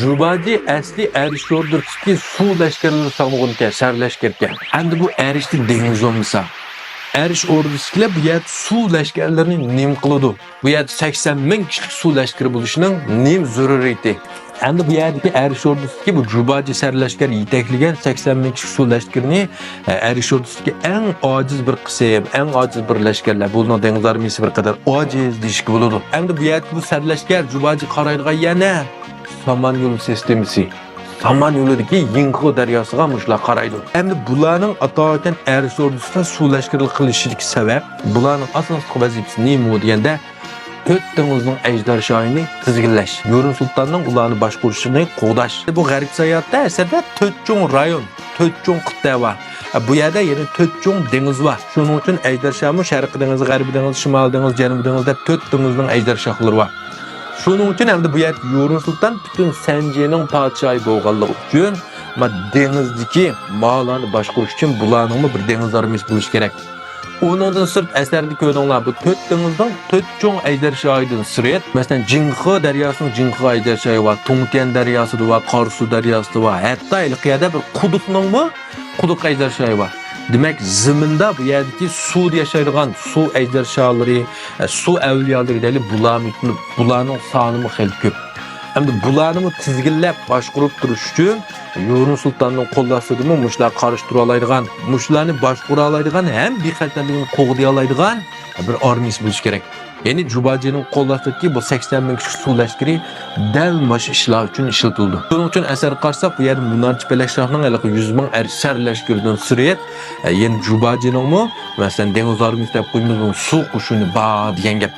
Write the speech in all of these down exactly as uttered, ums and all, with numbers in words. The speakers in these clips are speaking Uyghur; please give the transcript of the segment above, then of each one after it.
جۇباجى ئەسلى ئەرش ئوردىسىدىكى سۇ لەشكەرلىرى سانىلغانىكەن، سەرلەشكەركەن. ئەمدى بۇ ئەرشتە دېڭىز بولمىسا، ئەرش ئوردىسىدىكىلەر بۇ يەردە سۇ لەشكەرلىرىنى نېمە قىلىدۇ؟ بۇ يەردە سەكسەن مىڭ كىشىلىك سۇ لەشكىرى بولۇشىنىڭ نېمە زۆرۈرىيىتى؟ ئەمدى بۇ يەردىكى ئەرش ئوردىسىدىكى بۇ جۇباجى سەرلەشكەر يېتەكلىگەن سەكسەن مىڭ كىشىلىك سۇ لەشكىرىنى، ئە، ئەرش ئوردىسىدىكى ئەڭ ئاجىز بىر قىسىم، ئەڭ ئاجىز بىر لەشكەرلەر. بۇنىڭ دېڭىز ئارمىيىسى بىر قەدەر ئاجىز دېيىشكە بولىدۇ. ئەمدى بۇ يەردىكى بۇ سەرلەشكەر جۇباجى قارايدىغان يەر نە؟ سامان يولى سىستېمىسى. سامان يولىدىكى يىڭخې دەرياسىغا مۇشۇلار قارايدۇ. ئەمدى بۇلارنىڭ ئاتاۋاتقان ئەرش ئوردىسىدا سۇ لەشكىرلىك قىلىشىدىكى سەۋەب، بۇلارنىڭ ئاساسلىق ۋەزىپىسى نېمە دېگەندە، تۆت دېڭىزنىڭ ئەجدىھا شاھىنى تىزگىنلەش، يۇرۇن سۇلتاننىڭ ئۇلارنى باشقۇرۇشىنى قوغداش. بۇ غەربىي ساياھەتتە ئەسلىدە تۆت چوڭ رايون، تۆت چوڭ قىتئە بار. بۇ يەردە يەنە تۆت چوڭ دېڭىز بار. شۇنىڭ ئۈچۈن ئەجدىھا شاھمۇ شەرقىي دېڭىز، غەربىي دېڭىز، شىمالىي دېڭىز، جەنۇبىي دېڭىز دەپ تۆت دېڭىزنىڭ ئەجدىھا شاھلىرى بار. شۇنىڭ ئۈچۈن ئەمدى بۇ يەردە يۇرۇن سۇلتان پۈتۈن سەنجىنىڭ پادىشاھى بولغانلىقى ئۈچۈن، ما دېڭىزدىكى مالارنى باشقۇرۇش ئۈچۈن بۇلارنىڭمۇ بىر دېڭىز ئارمىيىسى بولۇشى كېرەك. ئۇنىڭدىن سىرت ئەسەردە كۆردۈڭلار، بۇ تۆت دېڭىزنىڭ تۆت چوڭ ئەجدىھا شاھىدىن سىرت، مەسىلەن، جىڭخې دەرياسىنىڭ جىڭخې ئەجدىھا شاھى بار، تۇڭتيەن دەرياسىدا بار، قاراسۇ دەرياسىدا بار، ھەتتا ھېلىقى يەردە بىر قۇدۇقنىڭمۇ قۇدۇق ئەجدىھا شاھى بار. دېمەك، زېمىندا بۇ يەردىكى سۇدا ياشايدىغان سۇ ئەجدىھا شاھلىرى، ئە، سۇ ئەۋلىيالىرى دەيلى، بۇلارمۇ، بۇلارنىڭ سانىمۇ خېلى كۆپ. ئەمدى بۇلارنىمۇ تىزگىنلەپ باشقۇرۇپ تۇرۇش ئۈچۈن يۇرۇن سۇلتاننىڭ قول ئاستىدىمۇ مۇشۇلارغا قارشى تۇرالايدىغان، مۇشۇلارنى باشقۇرالايدىغان ھەم بىخەتەرلىكىنى قوغدىيالايدىغان بىر ئارمىيىسى بولۇشى كېرەك. يەنى جۇباجىنىڭ قول ئاستىدىكى بۇ سەكسەن مىڭ كىشىلىك سۇ لەشكىرى دەل ماشۇ ئىشلار ئۈچۈن ئىشلىتىلىدۇ. شۇنىڭ ئۈچۈن ئەسەرگە قارىساق، بۇ يەردە مۇنارچى پەلەك شاھنىڭ ھېلىقى يۈز مىڭ ئەر سەر لەشكىرىدىن سىرت، ئە، يەنە جۇباجىنىڭمۇ، مەسىلەن، دېڭىز ئارمىيىسى دەپ قويىمىز، سۇ قوشۇنى بار دېگەن گەپ.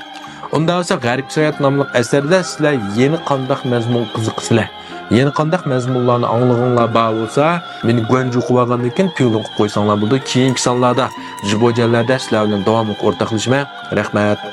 ئۇنداق بولسا، غەربىي ساياھەت ناملىق ئەسەردە سىلەر يەنە قانداق مەزمۇنغا قىزىقىسىلەر؟ يەنە قانداق مەزمۇنلارنى ئاڭلىغۇڭلار بار بولسا، مېنى گۇەنجۇغا بارغاندىن كېيىن پىۋلىنغا قويساڭلار بولىدۇ. كېيىنكى سانلاردا جىبوجيەنلەردە سىلەر بىلەن داۋاملىق ئورتاقلىشىمەن. رەھمەت.